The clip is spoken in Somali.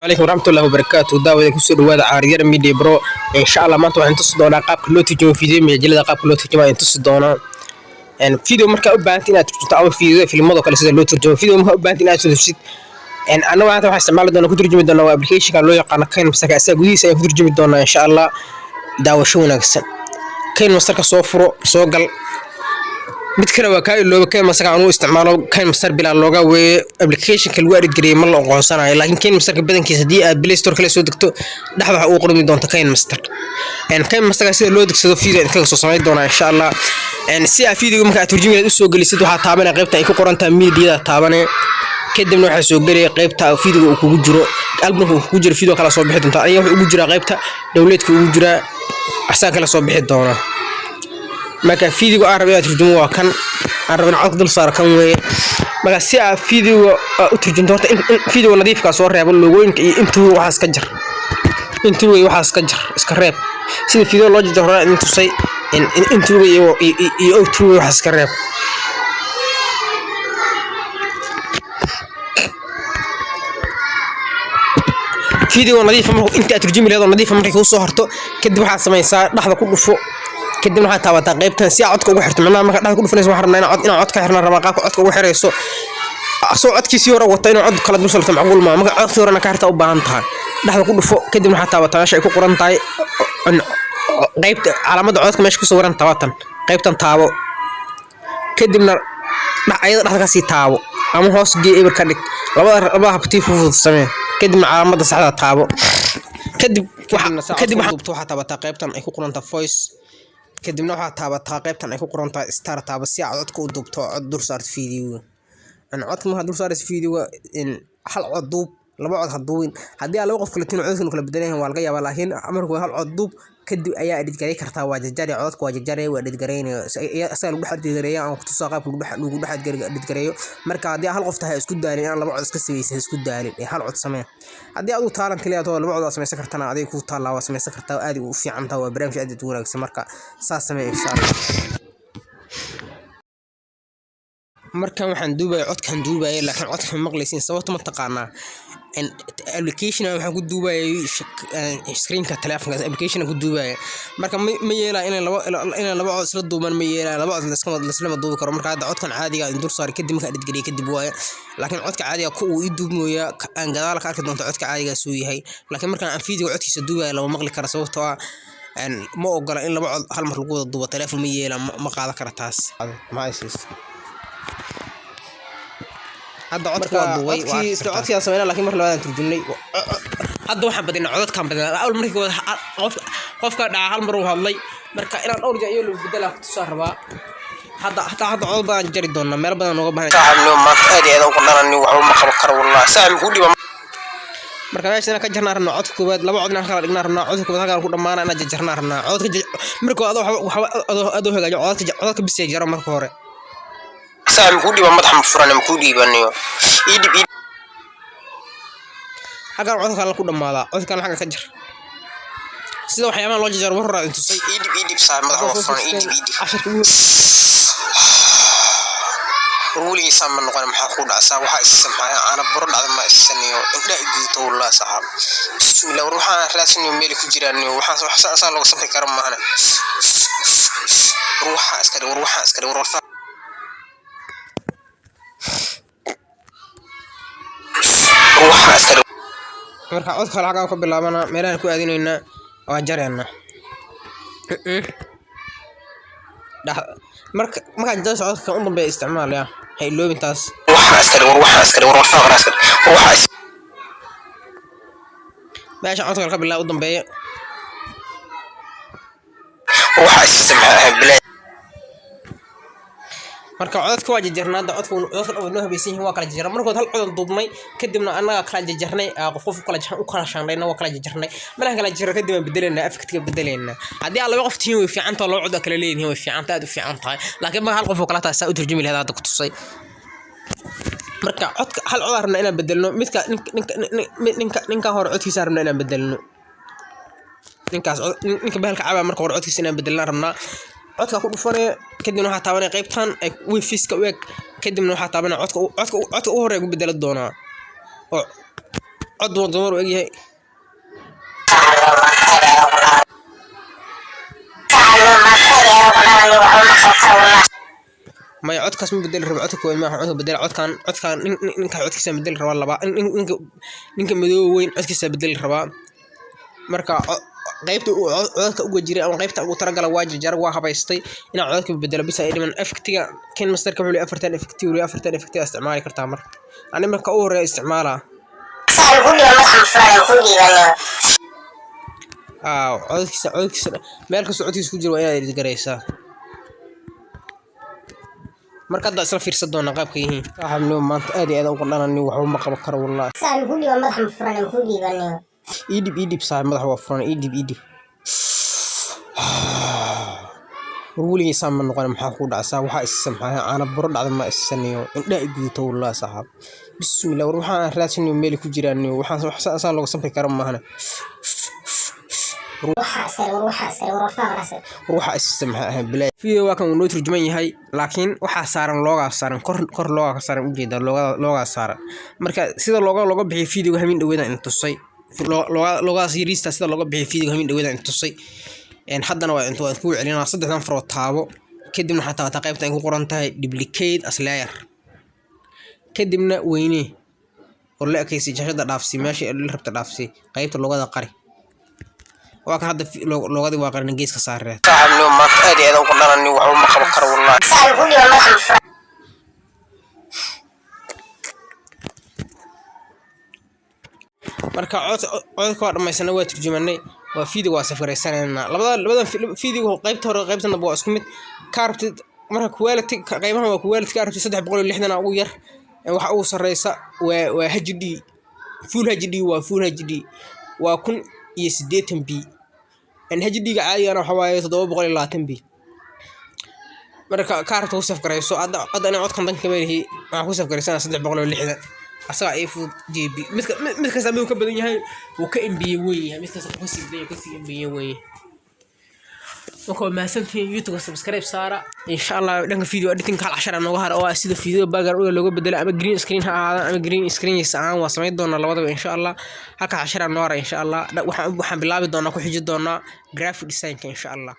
Alaykum waraxmatullahi wabarakaatu. Daawada, kusoo dhawaada Caaryar Media Bro. Insha Allah maanta waxaan tusi doonaa qaabka loo turjumo video majalada. Qaabka loo turjumo ayaan tusi doonaa. Video markaa u baahantay inaad turjunto ama video filmado kale sida loo turjumo, video markaa u baahantay inaad turjumsid, annaga maanta waxaan isticmaali doonaa, ku turjumi doonaa waa applicationka loo yaqaano KineMasterka. Asaga gudihiisa ayaan ku turjumi doonaa insha Allah. Daawasho wanaagsan. KineMasterka soo furo, soo gal. Mid kale waa kaa ilooba, KineMasterka anuu isticmaalo KineMaster bilaa looga weeye. Applicationka lagu edit gareeyay ma la aqoonsanayo, laakiin KineMasterka badankiisa haddii aad Play Store kale soo degto, dhexda waxa uu qormi doonta KineMaster. KineMasterka sida loo degsado video idinkaga soo samayn doonaa insha Allah. Si aad videoga marka aad turjumi lahayd usoo gelisid, waxaa taabanaya qaybta ay ku qoran tahay mediada taabanaya. Kadibna waxaa soo gelaya qaybta videoga uu kugu jiro, albumka uu kugu jiro. Video kala soo bixi doonta. Aniga wuxuu ugu jiraa qaybta downloadka ugu jiraa, asaga kala soo bixi doona. Marka videoga aan rabo inaad turjumo waa kan aan rabo in codka dul saaro, kan weeye. Marka si aad videoga u turjunto, horta in videoga nadiifkaa soo reebo, logooyinka iyo intuu waxaas ka jar, intuu waxaas ka jar, iska reeb. Sida video loo jarjaro hore idin tusay. Intuuga iyo outroga waxaas iska reeb. Video nadiifa markuu, inta aad turjumi lahayd oo nadiifa markay kuu soo harto, kadib waxaad samaysaa dhexda ku dhufo. Kadibna waxaad taabataa qaybtan si aad codka ugu xirto. Macnaha marka dhexda ku dhufanayso, waxaan rabnaa inaan cod ka xirnaan rabaa. Qaabka codka ugu xirayso, asoo codkiisii hore wata inuu cod kala dul salto macquul maa. Marka codkii horena ka xirta u baahan tahay, dhexda ku dhufo. Kadibna waxaad taabataa meesha ay ku qoran tahay qaybta calaamadda codka meesha ku sawiran. Taabatan qaybtan taabo, kadibna ayada dhexda kasii taabo ama hoos gee, eber ka dhig. Labada habtii fudud samee. Kadibna calaamadda saxda taabo. Kadib waxaa taabataa qaybtan ay ku qoran tahay voice. Kadibna waxaa taabataa qaybtan ay ku qoran tahay start. Taaba si aad codka u duubto oo cod dul saarto videoga. Codka markaad dul saarayso videoga, hal cod duub, laba cod ha duubin. Haddii aad laba qof kala tihiin, codadkan kala bedelan yahay waa laga yaabaa, laakiin marka hal cod duub, kadib ayaa edit garay kartaa. Waa jarjari codadka, waa jarjari, waa edit garaynaya, isaga lagu dhex edit gareeya. Aan kutusaa qaabka lagu dhex edit gareeyo. Marka haddii hal qof tahay, isku daalin inaan laba cod iska samaysa, isku daalin ee hal cod samee. Haddii adigu talent leedahay oo laba cod aad samaysan kartana, adiga kuu taallaa, waa samaysan kartaa, aad u fiican tahay. Waa barnaamij aad u wanaagsan. Marka saas samee insha Allah. Markan waxaan duubaya codkan duubaya, laakiin codka ma maqlaysiin. Sababta ma taqaanaa? Application waxaan ku duubayay screenka telefonka, application ku duubaya. Marka ma yeelaa inay laba cod isla duuban, ma yeelaa. Laba cod laislama duubi karo. Marka hadda codkan caadiga in dul saari, kadib marka edit geliya kadib waaye. Laakiin codka caadiga ku uu ii duubmooyaa, aan gadaal ka arki doonto codka caadigaas uu yahay. Laakiin markaan aan video codkiisa duubaya lama maqli karo, sababtoo ah ma ogola in laba cod hal mar lagu wada duubo. Telefoon ma yeela, ma qaadan kara taas. Hadda codka waa duubay, isla codkii aan sameynaa, laakiin mar labaad aan turjumnay. Hadda waxaan badinaa codadkaan badinaa. Awal markii qof qofka dhaca hal mar uu hadlay. Marka inaan dhowr jeer iyo lagu bedelaa kutusaa rabaa. Hadda codad badan jari doonaa, meelo badan nooga baahan. Saaxiibnimo maanta aad iyo aad ugu dhanani, waxba ma qaban karo wallahi. Saaxiib kuu dhiba. Marka meesha inaan ka jarnaa rabnaa codka koowaad, laba cod inaan kala dhignaa rabnaa. Codka koowaad halkaan ku dhamaana inaan jarjarnaa rabnaa. Codadka marka adoo waxba adoo hagaajo codadka bisay jaro marka hore. Saaxiib kuu dhiba, madaxa ma furan, ma kuu dhiibanayo, ii dhib. Halkaan codka kale ku dhamaadaa, codka kale xagga ka jar. Sida waxyaabaha loo jarjaro war hore aan tusay. Ii dhib, ii dhib saaxiib, madaxa ma furan, ii dhib, ii dhib. Casharka ugu war weligiisaa ma noqon. Maxaa ku dhacsaa? Waxaa isisan maxaa? Caana buro dhacda ma isisaniyo, indhaha iguduto wallahi. Saxaab, bismillah. War waxaan raadsanayo meel ku jiraan, waxaan wax saa looga safri kara maahane. War waxaa iska dhig, war waxaa iska dhig, war waxaa iska dhig. Marka codka kale xaggaan ka bilaabana, meelahaan ku aadinaynaa, waa jareena. Marka markaan jarayso, codka kan u dambeeya isticmaal, ya ha iloobin taas. Waxaa iska dhig, war waxaa iska dhig, war warfaa iska dhig, war waxaa meesha codka kale ka bilaab u dambeeya. War waxaa isisa maxaa ahayd bilaa. Marka codadka waa jarjarnaa. Hadda codka codadka dhan way noo habaysan yihiin, waa kala jarjarnaa. Markood hal codan duubnay, kadibna annaga kala jarjarnay, qof qof u kala shaandhaynay, waa kala jarjarnay. Markaan kala jarjarno kadib aan bedelaynaa, effectiga bedelaynaa. Haddii aad laba qof tihiin way fiican tahay, laba cod aa kala leedihiin, way fiican tahay, aad u fiican tahay. Laakiin marka hal qof oo kala tahay, saa u turjumi lahayd hadda ku tusay. Marka codka hal cod aan rabnaa inaan bedelno, midka ninka hore codkiisa rabnaa inaan bedelno. Ninkaas ninka bahalka cabaa marka hore codkiisa inaan bedelnaan rabnaa. Codka ku dhufanaya, kadibna waxaa taabanaya qaybtan ay wifiska u eg. Kadibna waxaa taabanaya codka u horeeya ku bedeli doonaa oo Cod dumar dumar u egyahay. Saaxiib, maanta aad ayaan ugu dhalan. Saaxiib, maanta aad ayaan ugu dhalan, waxba ma qaban karo wallahi. Maya, codkaas ma bedeli rabo. Codka koowaad maaha codka bedela. Codkan, codkan ninka codkiisa bedeli rabaa labaa. Ninka madoow weyn codkiisa bedeli rabaa. Marka qaybta uu codadka uga jiray ama qaybta ugu talagala waa jarjar, waa habaystay. Inaan codadka bedelo bisa ay dhiman. Effectiga KineMasterka wuxuu leeyahay afartan effecti, wuu leeyahay afartan effecti isticmaali kartaa. Marka ani marka u horeeya isticmaalaa. Saaxiib, ku dhiiba madaxa furan, ku dhiibanayo. Aa, codadkiisa meel kastoo codkiisa ku jiro waa inaad edit garaysaa. Marka hadda isla fiirsan doonaa qaabka yihiin. Saaxiibnimo, maanta aad iyo aad ugu dhanani, waxba ma qaban karo wallahi. Saaxiib, ku dhiiba madaxa furan, ku dhiibanayo. Ii dhib, ii dhib saaxiib, madaxa waa furan. Ii dhib, ii dhib. War weligay saan ma noqon. Maxaa ku dhacsaa? Waxaa isisa maxaa? Caana buro dhacda ma isisaniyo? Indhaha i guduto wallahi saaxiib. Bismillah. War waxaan raadsanayo meel ku jiraan, waxaan wax saan looga samri karo maahane. Waxaa sare, war waxaa sare, war waxaa sare. War waxaa isisa maxaa ahayn bilaa? Video waa kan, uu noo turjuman yahay, laakiin waxaa saaran loogaa saaran kor, kor loogaa ka saaran. Ujeeda loogada, loogaa saaran. Marka sida looga bixiyo videoga hamin dhaweeda in tusay, loogadaas yariista sida looga bixiyo videoga hamin dhaweeda in tusay. Haddana waa inta waan kuu celinaa. Saddexdan farood taabo, kadibna waxaa taabataa qaybta ay ku qoran tahay "duplicate as layer", kadibna weynee oo la ekaysi, jashada dhaafsi, meesha la rabta dhaafsi, qaybta loogada qari. Waa kan hadda loogadii waa qarin, geeska saareed. Saaxiibnimo, maanta aad iyo aad ugu dhanani, waxba ma qaban karo wallahi. Saaxiib, ku dhiiba madaxa furan. Marka codka waa dhamaysana, waa turjumanay, waa video, waa safgaraysanaynaa. Labadan video, qaybta hore, qaybta dambe waa isku mid. Ka rabtid marka quality qaybahan waa quality. Ka rabtid 360 ugu yar, waxa ugu sareysa waa HD, full HD. Waa full HD, waa 1080 p. HD ga caadigana waxa waaye 720 p. Marka ka rabta ku safgarayso. Hadda aniga codkan danka melihi, waxaan ku safgaraysanaa 360, asagaa ii fudud. GB mid kasta mid uu ka badan yahay, wuu ka MB weyn yahay. Mid kasta wuu kasii badan yahay, kasii MB weyn yahay. Marka waa mahadsantihiin. YouTube subscribe saara insha Allah. Dhanka video editing hal cashar nooga hara oo ah sida video background looga bedelo, ama green screen ha ahaadaan ama green screen ahaan, waa samayn doonaa labadaba insha Allah. Halka cashar nooga hara insha Allah. Waxaan bilaabi doonaa, ku xiji doonaa graphic designka insha Allah.